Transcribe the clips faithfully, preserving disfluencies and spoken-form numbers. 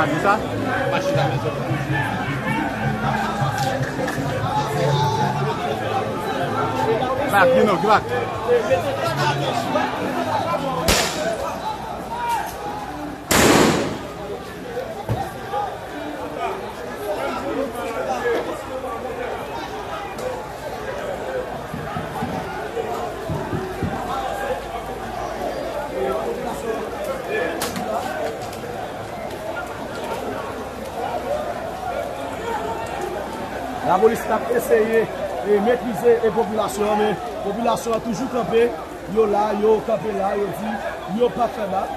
Di sa? Back, you know, back. Lapolis t ap eseye, e, metrize, e, popilasyon an, men popilasyon an toujou kanpe. Yo la, yo kanpe la, yo di yo p ap fè bak.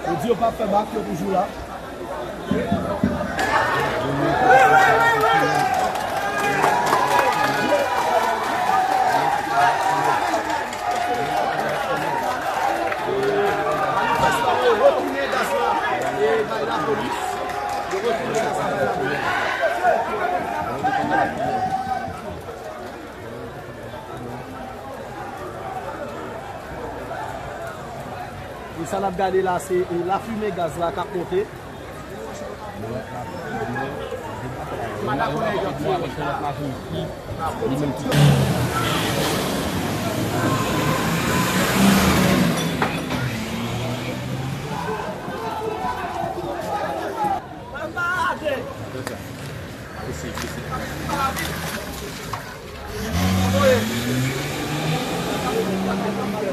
Yo di yo p ap fè bak, yo toujou la. Manifestan yo retounen gaz la, e, bay lapolis. Yo retounen gaz la bay lapolis. E sa n ap gade la, se, e, lafimen gaz la k ap monte.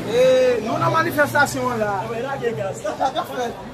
E, nou nan manifestasyon an la. Sa k ap fèt?